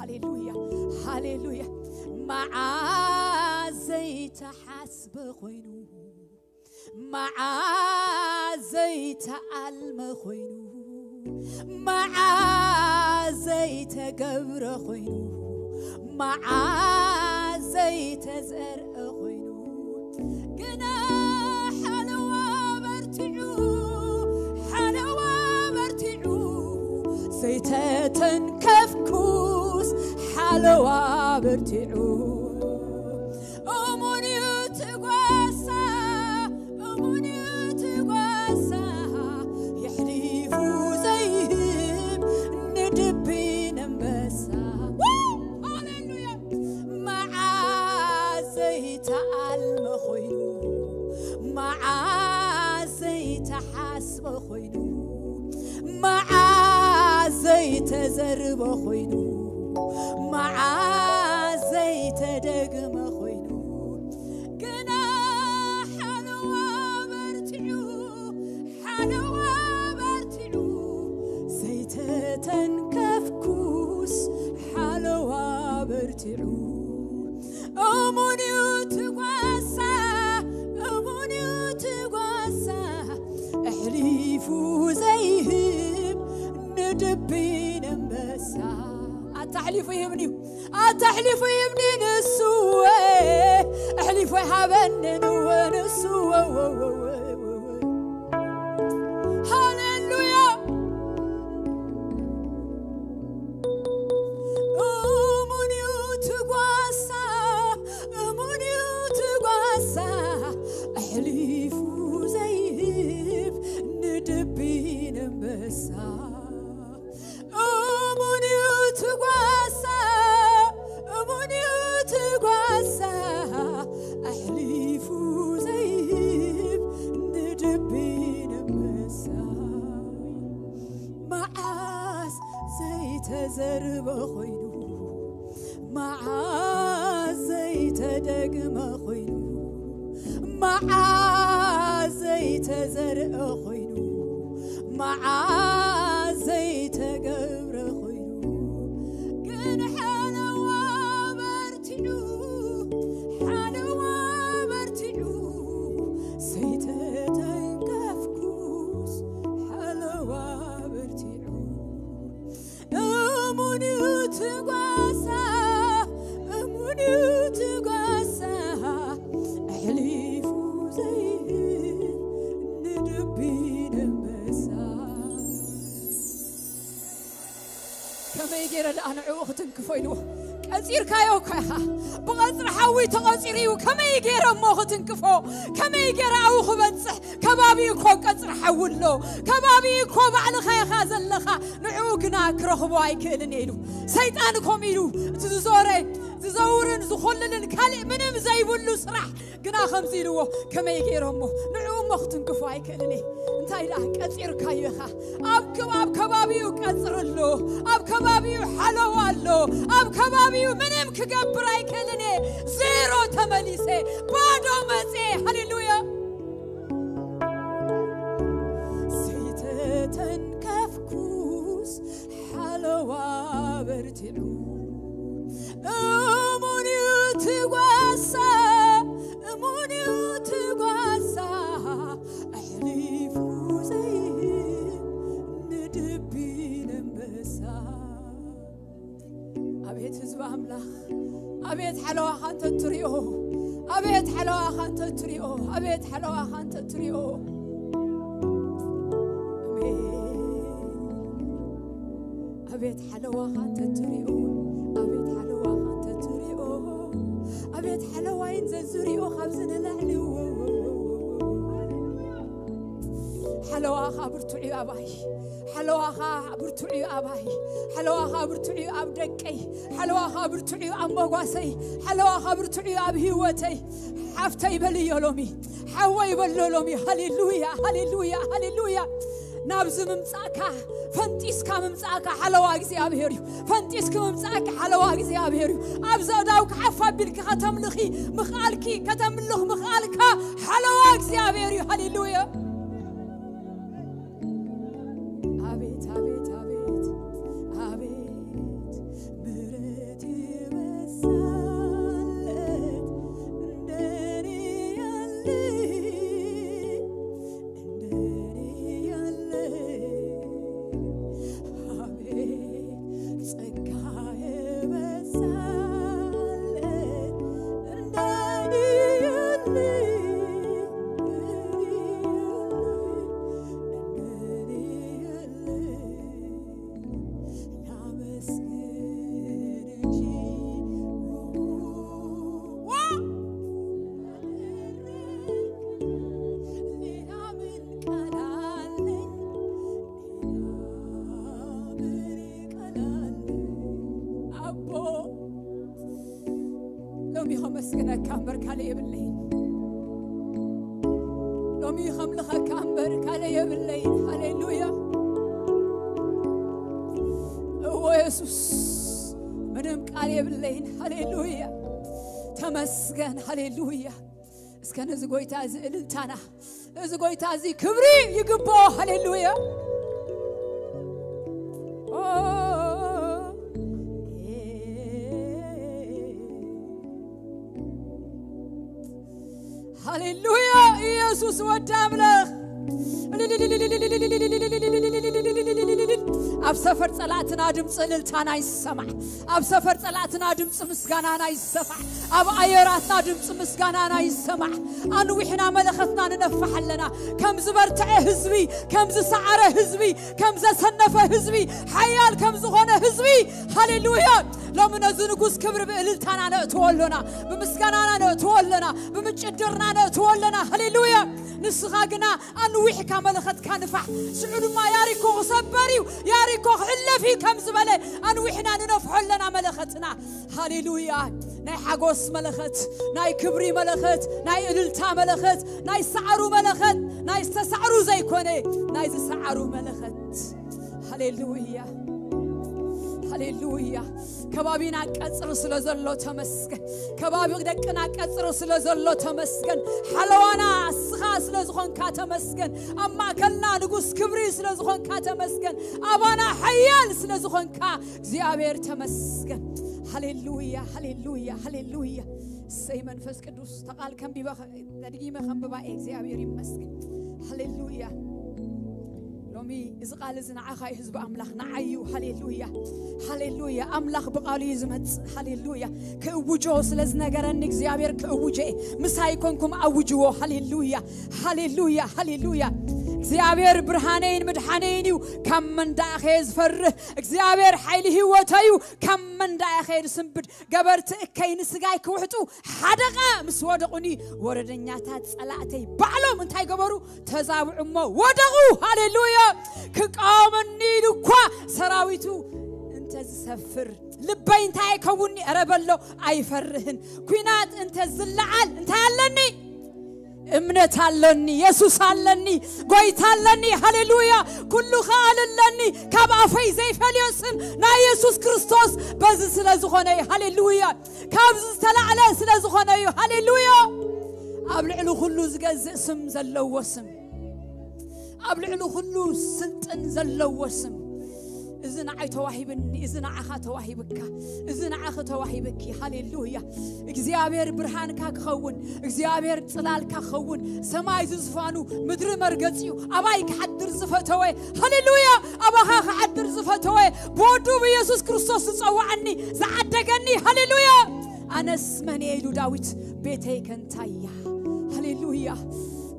ሃሌሉያ፣ ሃሌሉያ። መዓዝ ዘይተሓስበ ኮይኑ፣ መዓዝ ዘይተኣልመ ኮይኑ፣ መዓዝ ዘይተገብረ ኮይኑ፣ መዓዝ ዘይተዘርአ ኮይኑ፣ ግና ሓለዋ በርቲዑ፣ ሓለዋ በርቲዑ፣ ዘይተተንከፍኩስ ሓለዋ በርቲዑ። እሙን እዩ ትጓሳ፣ እሙን እዩ ትጓሳ፣ የሕሊፉ ዘይህብ ንድቢ ነንበሳ። ሃሌሉያ። መዓዝ ዘይተኣልመ ኮይኑ፣ መዓዝ ዘይተሓስበ ኮይኑ፣ መዓዝ ዘይተዘርበ ኮይኑ፣ መዓዝ ዘይተደግመ ኮይኑ፣ ግና ሓለዋ በርቲዑ፣ ሓለዋ በርቲዑ፣ ዘይተተንከፍኩስ ሓለዋ በርቲዑ። እሙን እዩ ትጓሳ፣ እሙን እዩ ትጓሳ፣ ኣሕሊፉ ዘይህብ ንድቢ ነንበሳ። ኣታሕሊፉ ይህብኒ እዩ፣ ኣታሕሊፉ ይህብኒ ንሱ፣ ኣሕሊፉ ይሃበኒ ንወ ንሱ። ሃሌሉያ። እሙን እዩ ትጓሳ፣ እሙን እዩ ትጓሳ፣ ኣሕሊፉ ዘይህብ ንድቢ ነንበሳ። እሙን እዩ ትጓሳ፣ እሙን እዩ ትጓሳ፣ ኣሕሊፉ ዘይህብ ንድቢ ነንበሳ። መዓዝ ዘይተዘርበ ኮይኑ፣ መዓዝ ዘይተደግመ ኮይኑ፣ መዓዝ ዘይተዘርአ ኮይኑ፣ መዓዝ ዘይተገብረ ኮይኑ፣ ግን ሓለዋ በርቲዑ፣ ሓለዋ በርቲዑ፣ ዘይተተንከፍኩስ ሓለዋ በርቲዑ። እሙን እዩ ትጓሳ፣ እሙን እዩ ትጓሳ፣ ኣሕሊፉ ዘይህብ ንድቢ ነንበሳ። ከመይ ገይረ ደኣ ንዕኡ ክትንክፎ ኢልዎ? ቀጺርካዮ እኮ ኢኻ። ብቐጽሪ ሓዊ ተቐጺሩ እዩ። ከመይ ገይረ እሞ ክትንክፎ? ከመይ ገይረ ኣብኡ ክበጽሕ? ከባቢኡ እኮ ቀጽሪ ሓዊ ኣሎ። ከባቢኡ እኮ ባዕልኻ ኢኻ ዘለኻ። ንዕኡ ግና ክረኽቦ ኣይክእልን እየ ኢሉ። ሰይጣን ከምኡ ኢሉ፣ እቲ ዝዞረ፣ ዝዘውርን ዝኹልልን ካልእ ምንም ዘይብሉ ስራሕ ግና ከምዚ ኢልዎ፣ ከመይ ገይረ እሞ ንዕኡ እሞ ክትንክፎ ኣይክእልን እየ። እንታይ ደኣ ቀጺርካዮ ኢኻ? ኣብ ከ-፣ ኣብ ከባቢኡ ቀጽሪ ኣሎ። ኣብ ከባቢኡ ሓለዋ ኣሎ። ኣብ ከባቢኡ ምንም ክገብር ኣይክእልን እየ። ዜሮ ተመሊሰ፣ ባዶ መጽኤ። ሃሌሉያ። ዘይተተንከፍኩስ ሓለዋ በርቲዑ። እሙን እዩ ትጓሳ፣ እሙን እዩ ትጓሳ፣ ኣሕሊፉ ዘይህብ ንድቢ ነንበሳ። ኣቤት ህዝቢ ኣምላኽ፣ ኣቤት ሓለዋኻ እንተ ትሪኦ፣ ኣቤት ሓለዋኻ እንተ ትሪኦ፣ ኣቤት ሓለዋኻ እንተ ትሪኦ። ኣሜን። ኣቤት ሓለዋኻ እንተ ትሪኦ፣ ኣቤት ሓለዋኻ እንተ ትሪኦ፣ ኣቤት ሓለዋይን ዘዝሪኦ ካብዚ ንላዕሊ። ሓለዋኻ ብርቱዕ እዩ ኣባይ፣ ሓለዋኻ ብርቱዕ እዩ ኣባይ፣ ሓለዋኻ ብርቱዕ እዩ ኣብ ደቀይ፣ ሓለዋኻ ብርቱዕ እዩ ኣብ መጓሰይ፣ ሓለዋኻ ብርቱዕ እዩ ኣብ ህይወተይ። ሓፍተይ በልዮ ሎሚ፣ ሓወይ በሎ ሎሚ። ሃሌሉያ፣ ሃሌሉያ፣ ሃሌሉያ። ናብዚ ምምጻእካ፣ ፈንጢስካ ምምጻእካ ሓለዋ እግዚኣብሔር እዩ። ፈንጢስኪ ምምጻእካ ሓለዋ እግዚኣብሔር እዩ። ኣብ ዘእዳውካ ሓፍ ኣቢልኪ ከተምልኺ ምኽኣልኪ፣ ከተምልኽ ምኽኣልካ ሓለዋ እግዚኣብሔር እዩ። ሃሌሉያ። ኣቤት፣ ኣቤት፣ ኣቤት፣ ኣቤት ምሕረት ኦ፣ ሎሚ ከመስግነካ እምበር ካልእ የብለይን። ሎሚ ከምልኸካ እምበር ካልእ የብለይን። ሃሌሉያ። እዎ የሱስ፣ ምንም ቃል የብለይን። ሃሌሉያ። ተመስገን። ሃሌሉያ። እስከ ነዚ ጎይታ እዚ እልልታና፣ እዚ ጎይታ እዚ ክብሪ ይግብኦ። ሃሌሉያ። ኦ፣ ሃሌሉያ። ኢየሱስ ወዲ ኣምላኽ። ኣብ ሰፈር ጸላእትና ድምፂ እልልታና ይሰማዕ። ኣብ ሰፈር ጸላእትና ድምፂ ምስጋናና ይሰማዕ። ኣብ ኣየራትና ድምፂ ምስጋናና ይሰማዕ። ኣንዊሕና መለኸትና ንነፍሕ ኣለና። ከም ዝበርትዐ ህዝቢ፣ ከም ዝሰዓረ ህዝቢ፣ ከም ዘሰነፈ ህዝቢ፣ ሓያል ከም ዝኾነ ህዝቢ። ሃሌሉያ። ሎሚ ነዚ ንጉስ ክብሪ ብእልልታና ነእትዎ ኣሎና፣ ብምስጋናና ነእትዎ ኣሎና፣ ብምጭድርና ነእትዎ ኣሎና። ሃሌሉያ። ንስኻ ግና ኣንዊሕካ መለኸትካ ንፋሕ። ሽዑ ድማ ያሪኮ ክሰበር እዩ፣ ያሪኮ ክሕለፍ እዩ ከም ዝበለ ኣንዊሕና ንነፍሖ ኣለና መለኸትና። ሃሌሉያ። ናይ ሓጎስ መለኸት፣ ናይ ክብሪ መለኸት፣ ናይ እልልታ መለኸት፣ ናይ ሰዓሩ መለኸት፣ ናይ ዝተሰዓሩ ዘይኮነ፣ ናይ ዝሰዓሩ መለኸት። ሃሌሉያ፣ ሃሌሉያ። ከባቢና ቀጽሪ ስለ ዘሎ ተመስገን። ከባቢ ደቅና ቀጽሪ ስለ ዘሎ ተመስገን። ሓለዋና እስኻ ስለ ዝኾንካ ተመስገን። ኣብ ማእከልና ንጉስ ክብሪ ስለ ዝኾንካ ተመስገን። ኣባና ሓያል ስለ ዝኾንካ እግዚኣብሔር ተመስገን። ሃሌሉያ፣ ሃሌሉያ፣ ሃሌሉያ። እሰይ መንፈስ ቅዱስ፣ ተቓል ከንቢበ፣ ተድጊመ ከንብባ እየ። እግዚኣብሔር ይመስገን። ሃሌሉያ። ሎሚ እዚ ቃል እዚ ንዓኻ እዩ፣ ህዝቢ ኣምላኽ፣ ንዓይ እዩ። ሃሌሉያ፣ ሃሌሉያ። ኣምላኽ ብቃሉ እዩ ዝመጽእ። ሃሌሉያ። ክእውጆ ስለ ዝነገረኒ እግዚኣብሔር ክእውጆ እየ። ምሳይ ኮንኩም ኣውጅዎ። ሃሌሉያ፣ ሃሌሉያ፣ ሃሌሉያ። እግዚኣብሔር ብርሃነይን ምድሓነይን እዩ፣ ካብ መን ደኣ ከየ ዝፈርህ? እግዚኣብሔር ሓይሊ ህይወተይ እዩ፣ ካብ መን ደኣ ከየ ዝስንብድ? ገበርቲ እከይ ንስጋይ ክውሕጡ ሓደቓ ምስ ወደቑኒ፣ ወረደኛታት ጸላእተይ ባዕሎም እንታይ ገበሩ? ተዛብዑ እሞ ወደቑ። ሃሌሉያ። ክቃወመኒ ኢሉ እኳ ሰራዊቱ እንተ ዝሰፍር፣ ልበይ እንታይ ይከውንኒ? ኧረ በሎ፣ ኣይፈርህን። ኲናት እንተ ዝለዓል እንታይ ኣለኒ? እምነት ኣለኒ፣ የሱስ ኣለኒ፣ ጎይታ ኣለኒ። ሃሌሉያ። ኩሉ ከኣል ኣለኒ። ካብ ኣፈይ ዘይፈልዮ ስም ናይ የሱስ ክርስቶስ በዚ ስለ ዝኾነ እዩ። ሃሌሉያ። ካብዚ ዝተላዕለ ስለ ዝኾነ እዩ። ሃሌሉያ። ኣብ ልዕሊ ኩሉ ዝገዝእ ስም ዘለዎ ስም፣ ኣብ ልዕሊ ኩሉ ስልጥን ዘለዎ ስም። እዚ ንዓይ ተዋሂብኒ፣ እዚ ንዓኻ ተዋሂብካ፣ እዚ ንዓኺ ተዋሂብኪ። ሃሌሉያ። እግዚኣብሔር ብርሃንካ ክኸውን፣ እግዚኣብሔር ጽላልካ ክኸውን፣ ሰማይ ዝዝፋኑ ምድሪ መርገጺኡ፣ ኣባይ ክሓድር ዝፈተወ። ሃሌሉያ። ኣባኻ ክሓድር ዝፈተወ፣ ብወዱ ብኢየሱስ ክርስቶስ ዝጸውዓኒ፣ ዝዓደገኒ። ሃሌሉያ። ኣነስ መን እየ ኢሉ ዳዊት፣ ቤተይ ከ እንታይ እያ? ሃሌሉያ።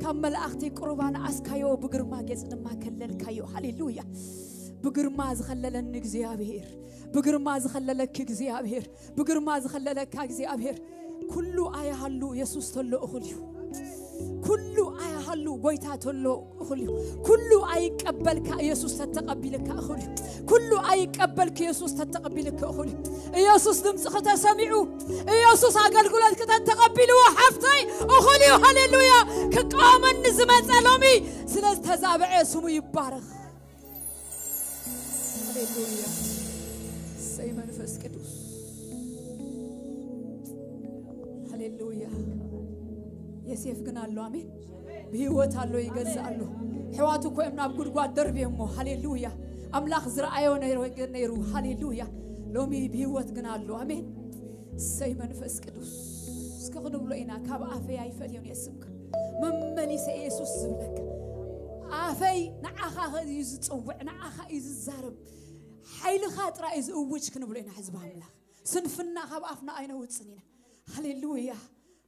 ካብ መላእኽቲ ቁሩባ ንኣስካዮ፣ ብግርማ ጌጽ ድማ ከለልካዮ። ሃሌሉያ። ብግርማ ዝኸለለኒ እግዚኣብሔር፣ ብግርማ ዝኸለለኪ እግዚኣብሔር፣ ብግርማ ዝኸለለካ እግዚኣብሔር። ኩሉ ኣይሃሉ የሱስ ተሎ እኹል እዩ። ኩሉ ኣይሃሉ ጎይታ ተሎ እኹል እዩ። ኩሉ ኣይቀበልካ ኢየሱስ ተተቐቢልካ እኹል እዩ። ኩሉ ኣይቀበልክ ኢየሱስ ተተቐቢልክ እኹል እዩ። ኢየሱስ ድምፅኺ ተሰሚዑ፣ ኢየሱስ ኣገልግሎትኪ ተተቐቢልዎ ሓፍተይ እኹል እዩ። ሃሌሉያ። ክቃወመኒ ዝመፀ ሎሚ ስለ ዝተዛብዐ ስሙ ይባረኽ። ሃሌሉያ። እሰይ መንፈስ ቅዱስ። ሃሌሉያ። የሴፍ ግን ኣሎ። ኣሜን። ብህይወት ኣሎ፣ ይገዝእ ኣሎ። ኣሕዋቱ እኮ እዮም ናብ ጉድጓድ ደርብዮሞ። ሃሌሉያ። ኣምላኽ ዝረኣዮ ነይሩ፣ ነይሩ። ሃሌሉያ። ሎሚ ብህይወት ግን ኣሎ። ኣሜን። እሰይ መንፈስ ቅዱስ። እስከ ክንብሎ ኢና፣ ካብ ኣፈይ ኣይፈልዮን እየ ስምካ። መመሊሰ ኢየሱስ ዝብለካ። ኣፈይ ንዓኻ እዩ ዝጽውዕ፣ ንዓኻ እዩ ዝዛረብ። ሓይልኻ ጥራይ እዩ ዝእውጅ ክንብሎ ኢና ህዝቢ ኣምላኽ። ስንፍና ካብ ኣፍና ኣይነውጽን ኢና። ሃሌሉያ፣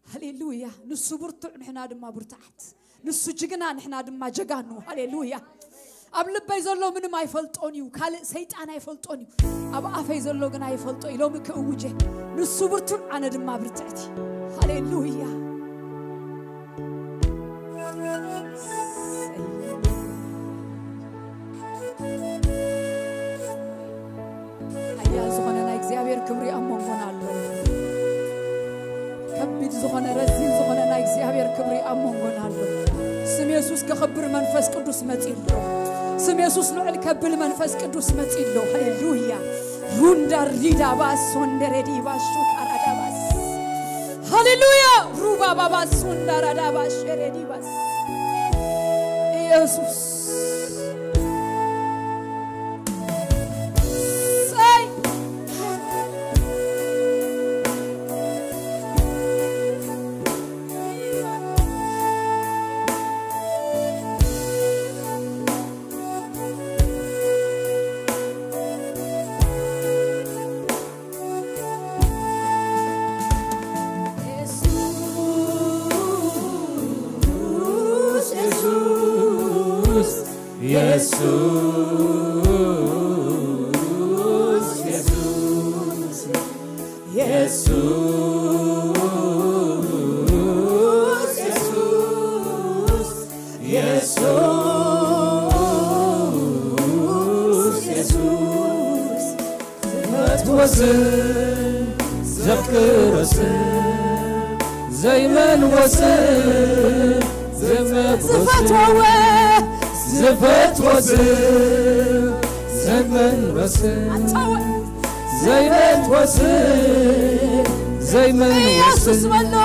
ሃሌሉያ። ንሱ ብርቱዕ፣ ንሕና ድማ ብርቱዓት። ንሱ ጅግና፣ ንሕና ድማ ጀጋኑ። ሃሌሉያ። ኣብ ልበይ ዘሎ ምንም ኣይፈልጦን እዩ፣ ካልእ ሰይጣን ኣይፈልጦን እዩ። ኣብ ኣፈይ ዘሎ ግን ኣይፈልጦ እዩ። ሎሚ ክእውጀ፣ ንሱ ብርቱዕ፣ ኣነ ድማ ብርትዕቲ። ሃሌሉያ። ሓያል ዝኾነ ናይ እግዚኣብሔር ክብሪ ኣብ መንጎና ኣሎ። ከቢድ ዝኾነ ረዚን ዝኾነ ናይ እግዚኣብሔር ክብሪ ኣብ መንጎና ኣሎ። ስም የሱስ ከኽብር መንፈስ ቅዱስ መጺኡ ኣሎ። ስም የሱስ ልዕል ከብል መንፈስ ቅዱስ መጺኡ ኣሎ። ሃሌሉያ። ሩንዳ ሪዳ ባስ ሶንደሬዲ ባሹ ካራዳ ባስ። ሃሌሉያ። ሩባ ባባ ሱንዳራዳ ባሸሬዲ ባስ። ኢየሱስ። ሳይ። ዝፈትዎ ስም ዘፍቅሮ ስም ዘይመንዎ ስም ዝመግቦ ስም ዝፈትዎ ስም ዘይመንዎ ስም ዘይመንዎ ስም ዘይመንዎ ስም በሎ።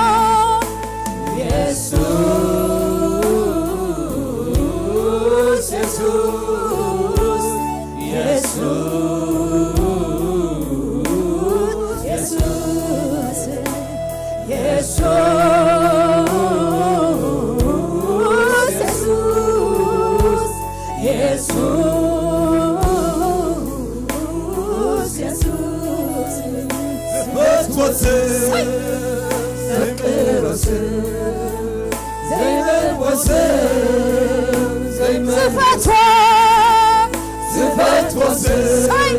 ኢየሱስ ኢየሱስ ኢየሱስ ኢየሱስ ኢየሱስ ኢየሱስ ኢየሱስ ዝፈትዎ ስም ዘፍቅሮ ስም ዘይመንዎ ስም ዘይመንዎ ዝፈትዎ ዝፈትዎ ስም ሳይ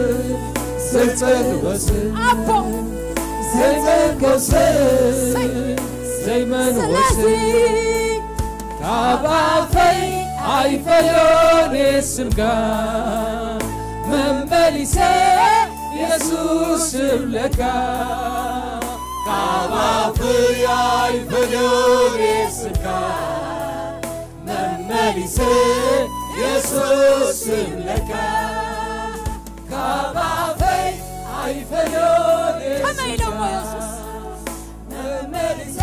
ዘይጸልዎ ስም ኣቦ ዘይጸልዎ ስም ሳይ ዘይመንዎ ስለዚ ስም ካብ ኣፈይ ኣይፈልዮን ስምካ መመሊሰ ኢየሱስ እብለካ ካብ ኣፈይ ኣይፈልዮን ስምካ መመሊሰ ኢየሱስ እብለካ ካብ ኣፈይ ኣይፈልዮን ከመይ ኢሎሞ ኢየሱስ መመሊሰ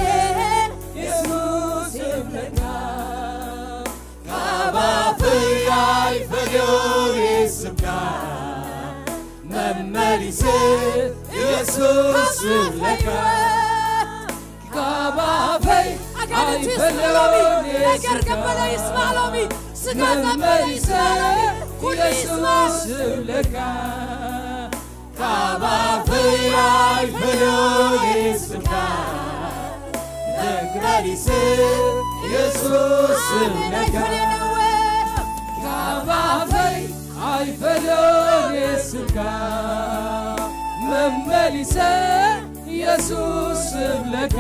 ኢየሱስ እብለካ ካብ ኣፈይ ኣይፈልዮን ስምካ መመሊሰ ኢየሱስ እብለካ ካብ ኣፈይ ኣጋንንቲ ይስማዕ ሎሚ። ነገር ገበለ ይስማዕ ሎሚ። ስጋ ዘበለ ይስማዕ ሎሚ። ኩሉ ይስማዕ። እብለካ ካብ ኣፈይ ኣይፈልዮን ስምካ መመሊሰ ኢየሱስ እብለካ ካብ ኣፈይ ኣይፈልዮን ስምካ መመሊሰ ኢየሱስ እብለካ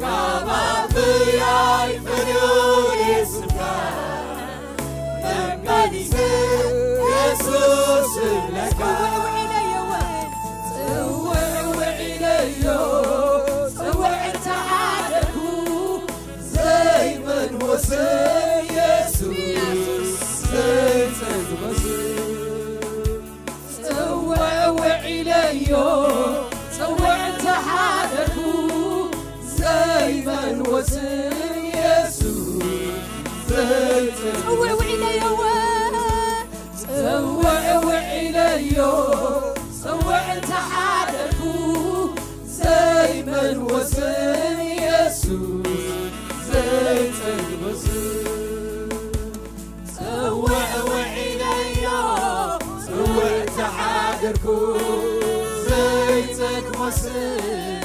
ካብ ኣፈይ ኣይፈልዮን ስምካ መመሊሰ ኢየሱስ እብለካ ጽውዕ ውዒለዮ ጽውዕ እንተሓደርኩ ዘይመንዎ ስም ኢየሱስ ዘይጸግቦ ስም ጽውዕ ውዒለዮ ጽውዕ እንተሓደርኩ ዘይመንዎ ስም ኢየሱስ ዘይጸግቦ ጽውዕ ውዒለዮ ጽውዕ ውዒለዮ ጽውዕ እንተሓደርኩ ዘይመንዎ ስም ኢየሱስ ዘይጸግቦ ስም ጽውዕ ውዒለዮ ጽውዕ ተሓደርኩ ዘይጸግቦ ስም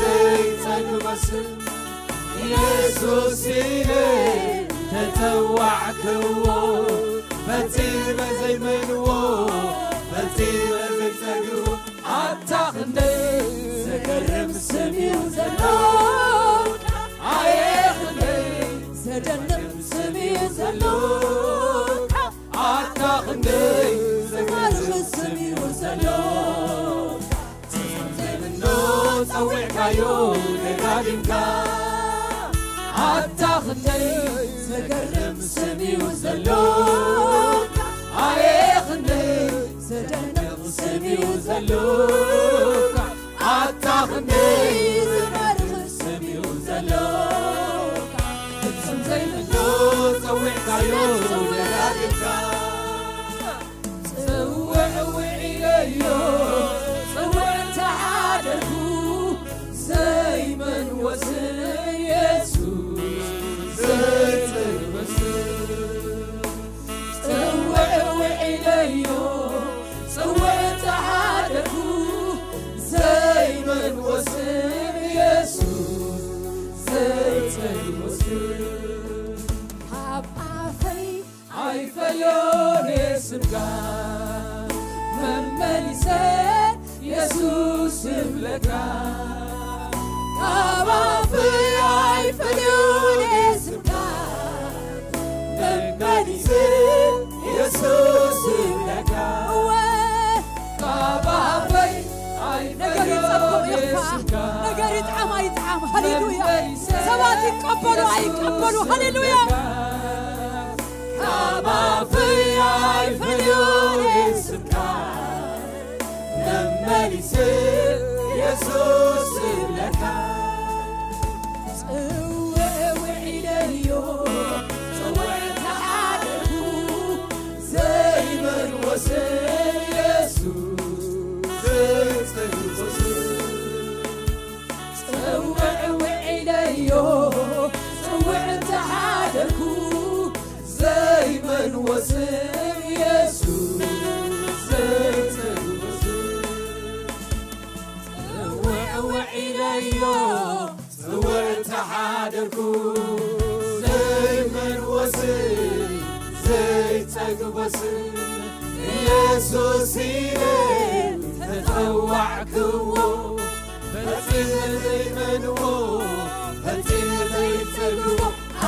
ዘይጸግቦ ስም ኢየሱስ ኢለ ተጸዋዕክዎ ፈጺመ ዘይመንዎ ፈጺመ ዘይጸግቦ ኣታ ክንደይ ዘገርም ስም እዩ ዘሎ ኣየ ክንደይ ዘደንቕ ስም እዩ ዘሎ ኣታ ክንደይ ዘገርም ስም እዩ ዘሎ ኣዮ ደጋጊምካ ኣታ ክንደይ ዘገርም ስም እዩ ዘሎ ኣየ ክንደይ ዘደንቕ ስም እዩ ዘሎ ኣታ ክንደይ ዝመርኽ ስም እዩ ዘሎ ፍጹም ዘይብሎ ጸዊዕካዮ ደጋጊምካ ጽውዕ ውዒለዮ ጽውዕ እንተሓደርኩ ዘይመን ወስን የሱስ ዘይጸግበስ ጽውዕ ውዒለዮ ጽውዕ እንተሓደርኩ ዘይመን ወስን የሱስ ዘይጸግበስ ኣብ ኣፈይ ኣይፈልዮን ስምካ መመሊሰ የሱስ እብለካ ካብ ኣፈይ ኣይፈልዮን ስምካ መመሊሰ የሱስ እብለካ እወ ካብ ኣፈይ ነገር ይጸብቕ ይኽፋ ነገር ይጥዓም ኣይጥዓም ሃሌሉያ ሰባት ይቀበሉ ኣይቀበሉ ሃሌሉያ ካብ ኣፈይ ኣይፈልዮን ስምካ መመሊሰ የሱስ እብለካ ጽውዕ ውዒለዮ ጽውዕ ተሓደርኩ ዘይመን ወስን የሱስ ዘይጸግብ ወስን ጽውዕ ውዒለዮ ጽውዕ እንተሓደርኩ ዘይመን ወስን የሱስ ዘይጸግብ ወስን ጽውዕ ውዒለዮ ጽውዕ እንተሓደርኩ ዘይመን ወስን ዘይጸግብ ወስን የሱስ ኢለ ተጸዋዕክዎ ፈጺመ ዘይመንዎ ፈጺመ ዘይጸግቦ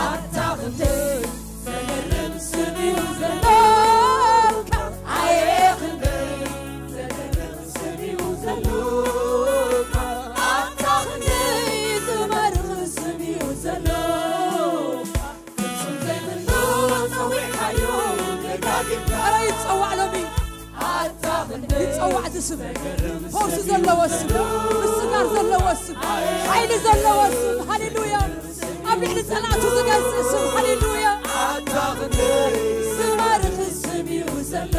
ኣታ ክንደይ ዘገርም ስም እዩ ዘሎካ ኣየ ክንደይ ዘገርም ስም እዩ ዘሎካ ኣታ ክንደይ ዝመርኽ ስም እዩ ዘሎካ ፍጹም ዘይብሎ ጸዊዕካዮ ደጋጊምካ ኧረ ይጸዋዕ ሎሚ ይጸዋዕ እዚ ስም ፈውሲ ዘለዎ ስም ምስጋር ዘለዎ ስም ሓይሊ ዘለዎ ስም ሃሌሉያ ኣብ ልዕሊ ጸላእቱ ዝገዝእ ስም ሃሌሉያ ዝማርኽ ስም እዩ ዘሎ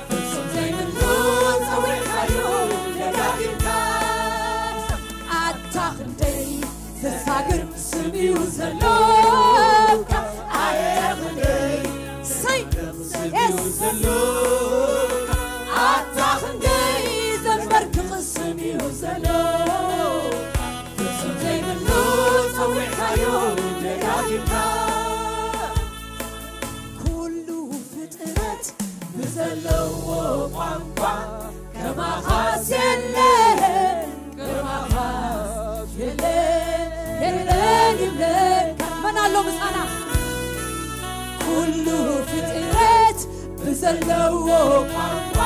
ፍጹም ዘይብሉ ጸዊዕካዮ ደጋጊምካ ኣታ ክንደይ ዘሳግር ስም እዩ ዘሎ ኣየ ክንደይ ሰይ የስ ኣታ ክንደይ ዘንበርክኽ ስም እዩ ዘሎ ፍጹም ዘይብሉ ጸዊዕካዮ ደጋጊምካ ኩሉ ፍጥረት ብዘለዎ ቋንቋ ከማኻስ የለን ከማኻስ የለን የለን ይብለካ መን ኣሎ ምሳና ኩሉ ፍጥረት ብዘለዎ ቋንቋ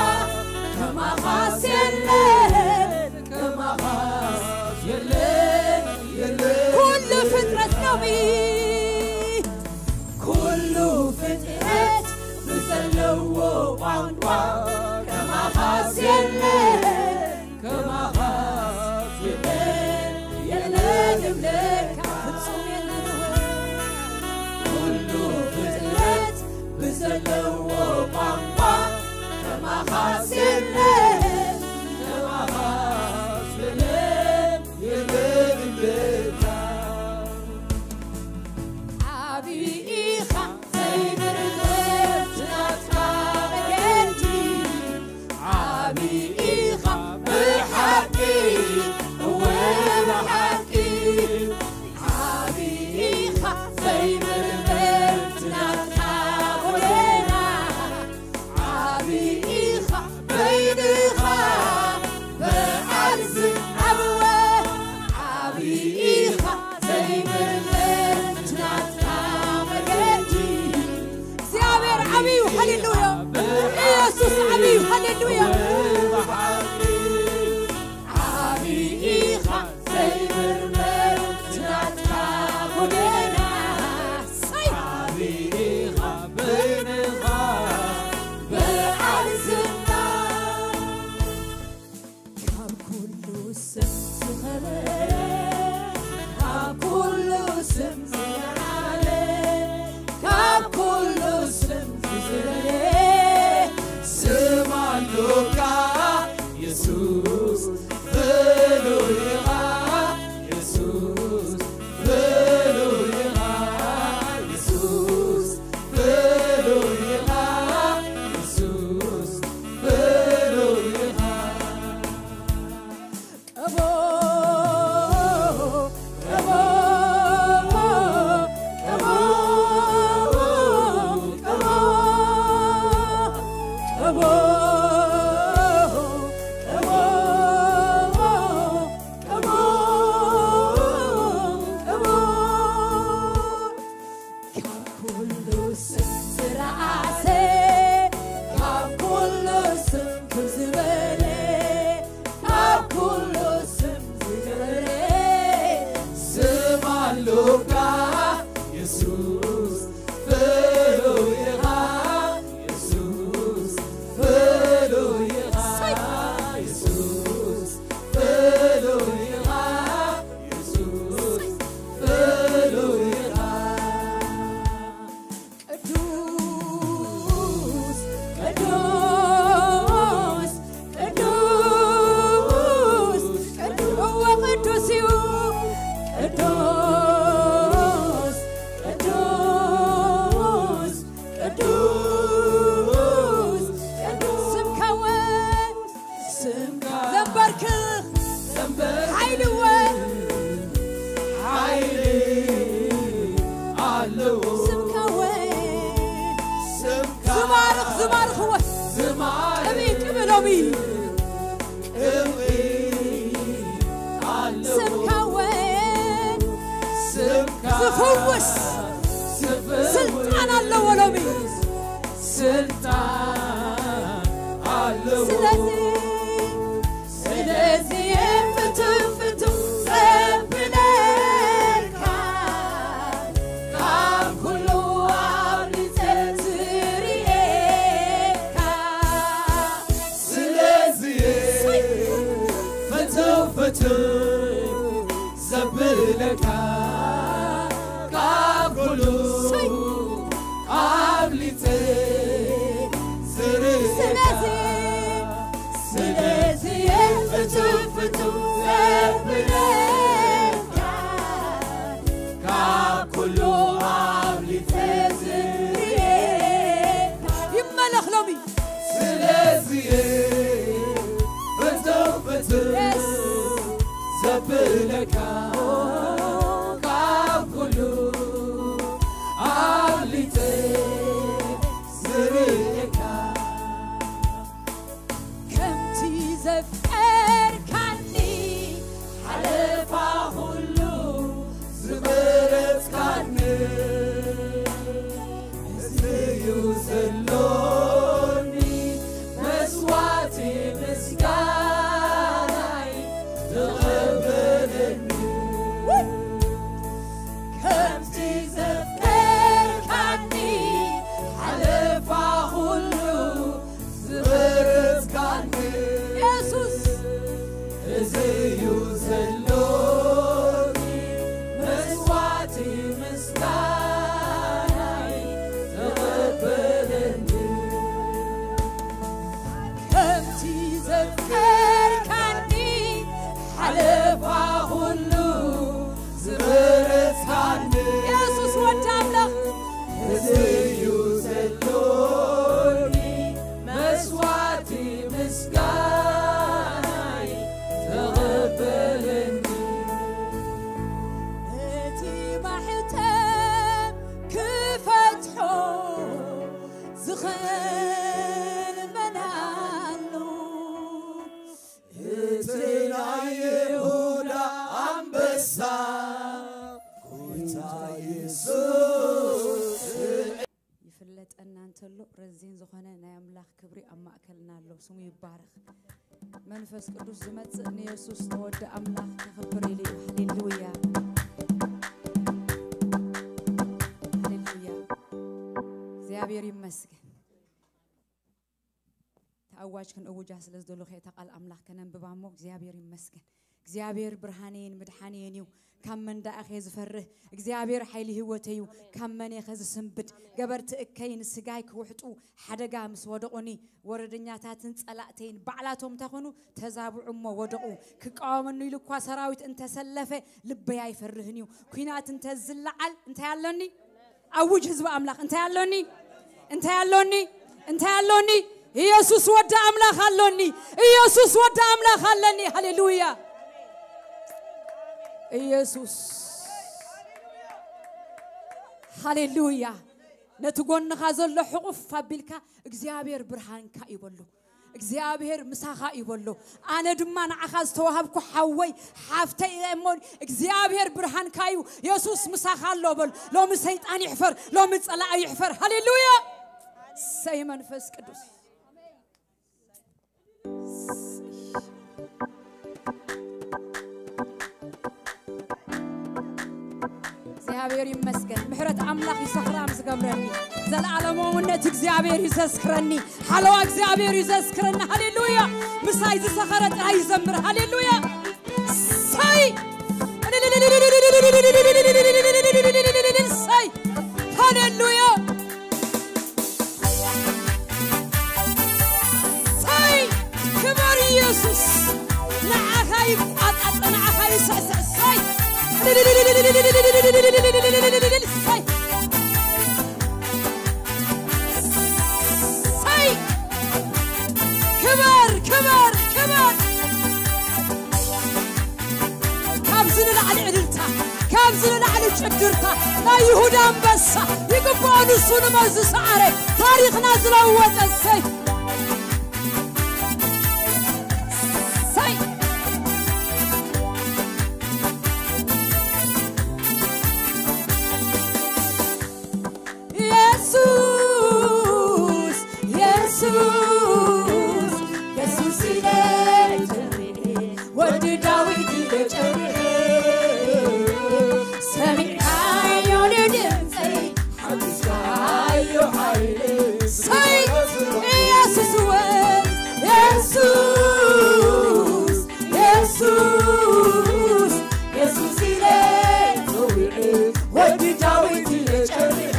ከማኻስ የለን ከማኻስ የለን የለን ኩሉ ፍጥረት ሎሚ ኩሉ ፍጥረት ብዘለዎ ቋንቋ ከማኻስ የለን ከማኻስ የለን የለን እብለካ ፍጹም የለን ኩሉ ፍጥረት ብዘለዎ ቋንቋ ከማኻስ የለን ከማኻስ የለን የለን እብለካ ዓቢ ኢኻ ዘይብርበር ናትካ መገዲ ዓቢ ኢኻ ብሓቂ እወ ብሓቂ ዓቢ ኢኻ ዘይብርበር ናትካ ጎደና ዓቢ ኢኻ በይንኻ በዓል ዝዓብወ ዓቢ ኢኻ ዘይብርበር ናትካ መገዲ እግዚኣብሔር ዓብዩ ሃሌሉያ ኢየሱስ ዓብዩ ሃሌሉያ ዓቢ ኩሉ ስም ዝኸበረ፣ ካብ ኩሉ ስም ዝለዓለ፣ ካብ ኩሉ ስም ዝለዓለ ስም ኣሎካ የሱስ፣ ፍሉይ ኢኻ የሱስ፣ ፍሉይ ኢኻ የሱስ፣ ፍሉይ ኢኻ የሱስ፣ ፍሉይ ኢኻ። ካብ ኩሉ ስም ዝረኣሰ፣ ካብ ኩሉ ስም ክብ ዝበለ፣ ካብ ኩሉ ስም ዝኸበረ ስም ኣሎካ የሱስ፣ ፍሉይ ኢኻ የሱስ፣ ፍሉይ ኢኻ የሱስ፣ ፍሉይ ኢኻ የሱስ፣ ፍሉይ ኢኻ። ቅዱስ፣ ቅዱስ፣ ቅዱስ፣ ቅዱስ፣ እወ ቅዱስ እዩ። ቅዱስ፣ ቅዱስ፣ ቅዱስ፣ ቅዱስ፣ ስምካ እወ ስምካ ዘንበርክኽ ዘንበርክኽ ሓይሊ እወ ሓይሊ ኣለዎ። ስምካ እወ ስምካ ዝማርኽ ዝማርኽ እወ ዝማርኽ ቅብኢ ቅብኢ ሎሚ ቅብኢ ኣለዎ። ስምካ እወ ስምካ ዝፈውስ ዝፈውስ ስልጣን ኣለዎ ሎሚ። ስልጣን ኣለዎ። ስለዚ ስለዚ ፍቱው ፍቱው ዘብለካ ካብ ኩሉ ኣብሊጸ ዝርእየካ። ስለዚ ፍቱው ፍቱው ዘብለካ ካብ ኩሉ ኣብሊጸ ዝርእየካ። ስለዚ ስለዚ ፍቱው ፍቱው ዘብለካ ካብ ኩሉ ኣብሊጸ ዝርእየካ። ይመለኽ ሎሚ ስለዚ ፍቱው ፍቱው የስ ዘብለካ ካብ ኩሉ ኣብሊጸ ዝርእየካ። ከምቲ ዘፍቀርካኒ ሓለፋ ኩሉ ዝመረጽካኒ። እዚ እዩ ዘሎኒ መስዋዕቲ ምስጋናይ ተቐበለኒ። ከምቲ ዘፍቀርካኒ ሓለፋ ኩሉ ዝመረጽካኒ። የሱስ እዚ እዩ ዘሎኒ መስዋዕቲ ምስጋናይ ተቐበለኒ። ከምቲ ዘፍቀርካኒ ሓለፋ ኩሉ ዝመረጽካኒ። የሱስ ወዲ ኣምላኽ እዚ እዩ ዘሎኒ መስዋዕቲ ምስጋናይ ተቐበለኒ። እቲ ማሕተም ክፈትሖ ዝኽእል መን ኣሎ? እቲ ናይ ይሁዳ ኣንበሳ ጎይታ የሱስ። ይፍለጠና እንተሎ ረዚን ዝኾነ ናይ ኣምላኽ ክብሪ ኣብ ማእከልና ኣሎ። ስሙ ይባረኽ። መንፈስ ቅዱስ ዝመጽእ ንየሱስ ተወዲ ኣምላኽ ከኽብር ኢሉ እዩ። ሃሌሉያ፣ ሃሌሉያ። እግዚኣብሔር ይመስገን። እዋጅ ክንእውጃ ስለ ዝደለኹ እየ እታ ቃል ኣምላኽ ከነንብባ እሞ እግዚኣብሔር ይመስገን። እግዚኣብሔር ብርሃነይን ምድሓነይን እዩ። ካብ መን ደኣ እየ ዝፈርህ? እግዚኣብሔር ሓይሊ ህይወተይ እዩ። ካብ መን እየ ዝስንብድ? ገበርቲ እከይ ንስጋይ ክውሕጡ ሓደጋ ምስ ወደቑኒ፣ ወረደኛታትን ጸላእተይን ባዕላቶም እንታይ ኮኑ? ተዛብዑ እሞ ወደቑ። ክቃወመኒ ኢሉ እኳ ሰራዊት እንተሰለፈ ልበይ ኣይፈርህን እዩ። ኲናት እንተዝለዓል እንታይ ኣለኒ? ኣውጅ ህዝቢ ኣምላኽ፣ እንታይ ኣሎኒ? እንታይ ኣሎኒ? እንታይ ኣሎኒ? ኢየሱስ ወዲ ኣምላኽ ኣሎኒ። ኢየሱስ ወዲ ኣምላኽ ኣለኒ። ሃሌሉያ። ኢየሱስ። ሃሌሉያ። ነቲ ጎንኻ ዘሎ ሕቑፍ ኣቢልካ እግዚኣብሔር ብርሃንካ እዩ በሎ። እግዚኣብሔር ምሳኻ እዩ በሎ። ኣነ ድማ ንዓኻ ዝተዋሃብኩ ሓወይ ሓፍተይ እየ እሞ እግዚኣብሔር ብርሃንካ እዩ። የሱስ ምሳኻ ኣሎ በል። ሎሚ ሰይጣን ይሕፈር፣ ሎሚ ጸላኢ ይሕፈር። ሃሌሉያ። ሰይ መንፈስ ቅዱስ። እግዚኣብሔር ይመስገን። ምሕረት ኣምላኽ እዩ ሰኽራም ዝገብረኒ። ዘለኣለማውነት እግዚኣብሔር እዩ ዘስክረኒ። ሓለዋ እግዚኣብሔር እዩ ዘስክረኒ። ሃሌሉያ። ምሳይ ዝሰኸረ ጥራይ ይዘምር። ሃሌሉያ። ሰይ። ሰይ። ሃሌሉያ። ሰይ። ክበር ኢየሱስ። ንዓኻ ይቋጻጸ፣ ንዓኻ ይስዕስዕ። ሰይ። ሰይ። ሰይ። ክበር፣ ክበር፣ ክበር። ካብዚ ንላዕሊ ዕልልታ፣ ካብዚ ንላዕሊ ጭድርታ። ናይ ይሁዳ ኣንበሳ ይግብኦ ንሱ ንመዚ ሰዓረ፣ ታሪኽና ዝለወጠ። ሰይ። ሰይ። የሱስ፣ የሱስ፣ የሱስ ኢለ ጸዊዐ፣ ወዲ ዳዊት ኢለ ጸዊዐ፣ ሰሚዕካዮ ንድምጸይ፣ ሓጊዝካዮ ሓይለይ። ሰይ፣ የሱስ ወይ፣ የሱስ፣ የሱስ፣ የሱስ ኢለ ጸዊዐ፣ ወዲ ዳዊት ኢለ ጸዊዐ፣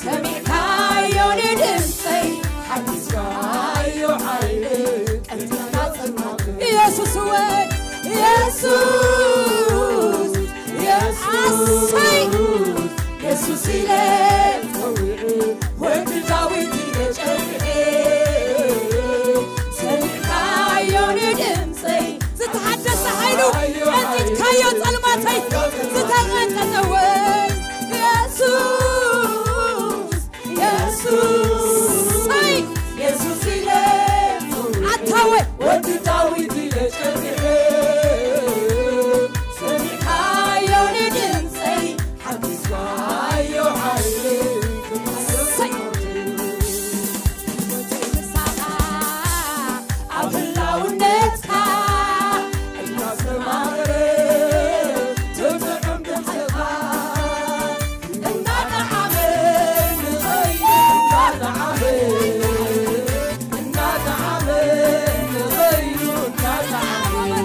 ሰሚዕካዮ ንድምጸይ፣ ሓጊዝካዮ ሓይለይ፣ ቀልጢፍካ ጸማቕ። የሱስ ወይ፣ የሱስ፣ የሱስ፣ ኣሰይ! የሱስ ኢለ ጸዊዐ፣ ወዲ ዳዊት ኢለ ጸዊዐ፣ ሰሚዕካዮ ንድምጸይ። ዝተሓደሰ ሓይሉ ቀንጢጥካዮ ጸልማተይ፣ ዝተቐንጠጠ ወይ የሱስ፣ የሱስ፣ ሰይ! የሱስ ኢለ ኣታ ወይ ወዲ ዳዊት ኢለ ጸዊዐ፣ ሰሚዕካዮ ንድምጸይ፣ ሓጊዝካዮ ሓይለይ። ሰይ! ምሳኻ ኣብ ህላውነትካ እናስተማረ ትጥዕም ድምፅኻ እናጠዓመ ንኸይድ እናጠዓመ እናጠዓመ ንኸይድ እናጠዓመ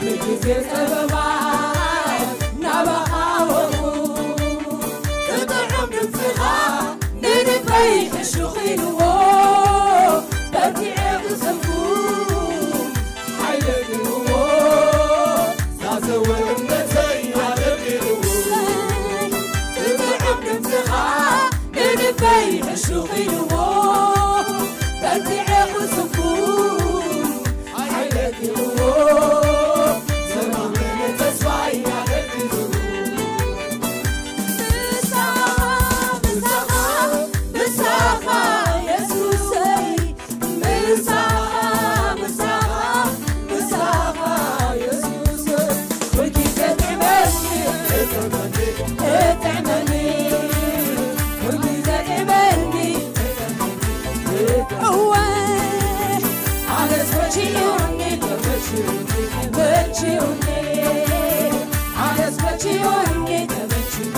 ብግዜ ጸበባ ናባኻ ወርኩ። ክጥዑም ድምፅኻ ንልበይ ሕሹኽ ኢልዎ። በርቲዐ ክሰብኩ ሓይለ ግንዎ። ዛዘወ እምነተይ ኣደቂልዎ። ክጥዑም ድምፅኻ ንልበይ ሕሹኽ ኢልዎ። በርቲዐ ክሰብኩ ሓይለ ግንዎ። ዘማመነ ተስፋይ ኣደቂልዎ። ምሳኻ፣ ምሳኻ፣ ምሳኻ የሱሰይ። ምሳኻ፣ ምሳኻ፣ ምሳኻ የሱሰይ። ሁልጊዜ ጥዕመኒ፣ እጥዕመኒ፣ እጥዕመኒ። ሁልጊዜ ጥዕመኒ፣ እጥዕመኒ፣ እጥዕመኒ። እወ፣ ኣነስ መቺኡኒ፣ ተመቺኡኒ፣ መቺኡኒ። ኣነስ መቺኡኒ፣ ተመቺኡኒ።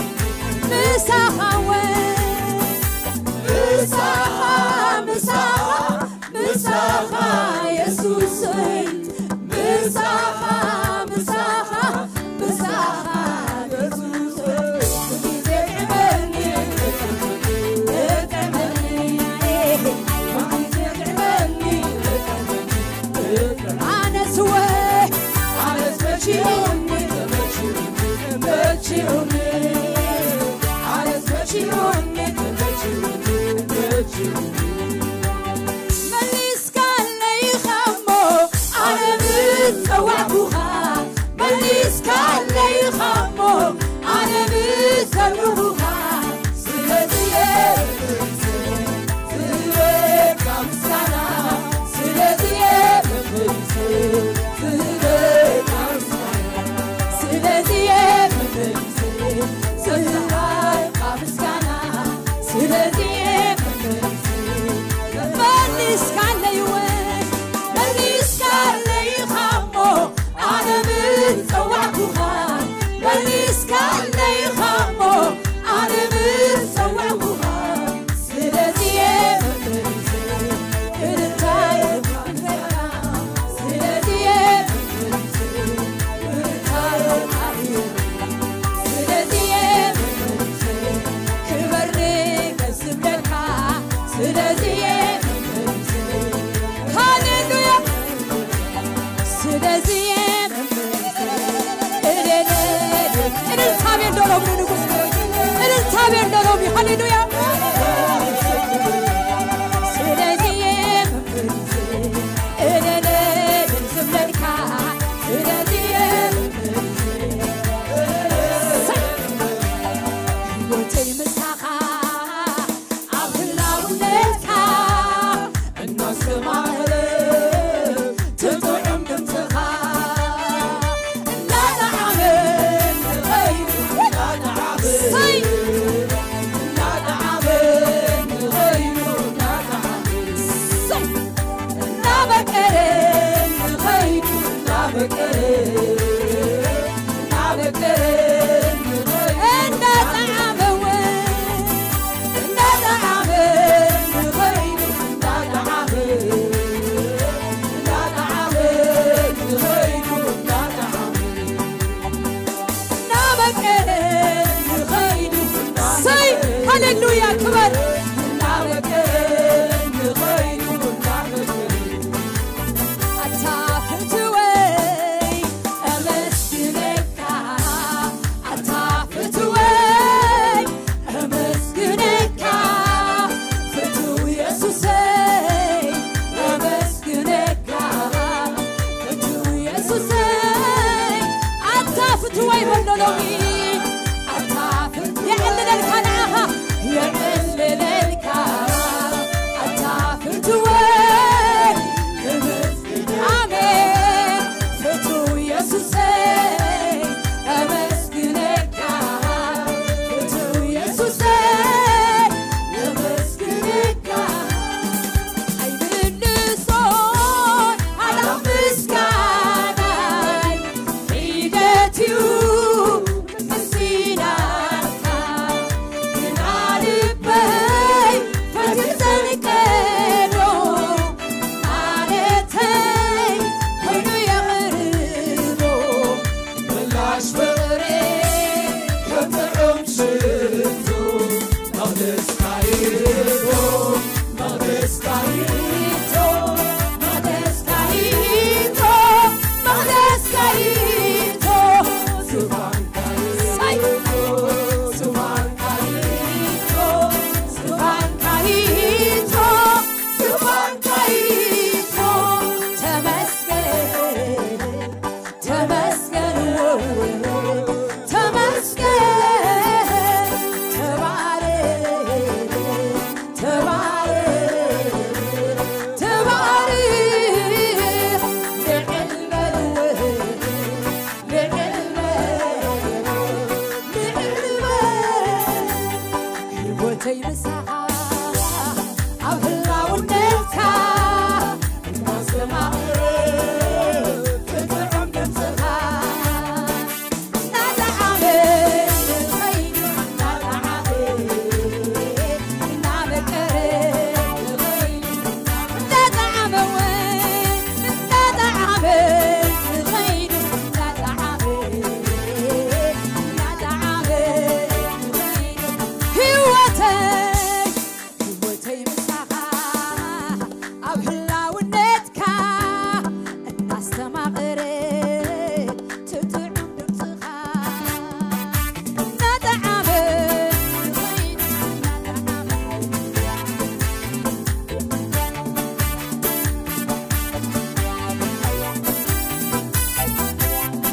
ምሳኻ እወ፣ ምሳኻ፣ ምሳኻ፣ ምሳኻ የሱሰይ። ምሳኻ፣ ምሳኻ፣ ምሳኻ የሱሰይ። ግዜ ጥዕመኒ፣ ጥዕመኒ፣ ግዜ ጥዕመኒ። ኣነስ እወ፣ ኣነስ መቺኡኒ፣ ተመቺኡኒ፣ መቺኡኒ። ኣነስ መቺኡኒ፣ ተመቺኡኒ፣ መቺኡኒ። መሊስካለይ ኢኻ እሞ ኣነ ምስ ጸዋዕኩኻ፣ መሊስካለይ ኢኻ እሞ ኣነ ምስ ዘምርኹኻ። ስለዚ እየ መመሊሰ ዝህበካ ምስጋና፣ ስለዚ እየ መመሊሰ ዝህበካ ምስጋና፣ ስለዚ እየ መመሊሰ ዝህበካ ምስጋና፣ ስለዚ እየ መመሊሰ መሊስካለይ እወ፣ መሊስካለይ ኢኻ እሞ ኣነ ምስ ጸዋዕኩኻ፣ መሊስካለይ ኢኻ እሞ ኣነ ምስ ጸዋዕኩኻ። ስለዚ እየ መመሊሰ እልልታየ ክብረካ፣ ስለዚ እየ መመሊሰ እልልታየ ክብረካ፣ ስለዚ እየ መመሊሰ ክብሪ ክስብለካ፣ ስለዚ እየ መመሊሰ። ሃሌሉያ። ስለዚ እየ መመሊሰ። እልልታ ቤት ዶ ሎሚ ንጉስ፣ እልልታ ቤት ዶ ሎሚ። ሃሌሉያ። ስለዚ እየ መመሊሰ። እልል ዝብለልካ፣ ስለዚ እየ መመሊሰ። ህይወተይ ምሳኻ ኣብ ህላውነትካ እናስተማህረ ትጥዑም ድምፅኻ እናጠዓመ ንኸይዱ እናጠዓመ እናጠዓመ ንኸይዱ እናጠዓመ እናበቀረ ንኸይዱ እናበቀረ እናበቀረ ንኸይዱ እናጠዓመ እውን እናጠዓመ ንኸይዱ እናጠዓመ እናጠዓመ ንኸይዱ እናጠዓመ እናበቀረ ንኸይዱ። ሰይ ሃሌሉያ ክበር። እናበቀረ ንኸይዱ እናበቀረ ኣታ ፍትወይ ኣመስግነካ፣ ኣታ ፍትወይ ኣመስግነካ፣ ፍቱው የሱሰይ ኣመስግነካ፣ ፍቱው የሱሰይ ኣታ ፍትወይ በሎ ሎሚ፣ ኣታ ፍት-፣ የዕልለልካ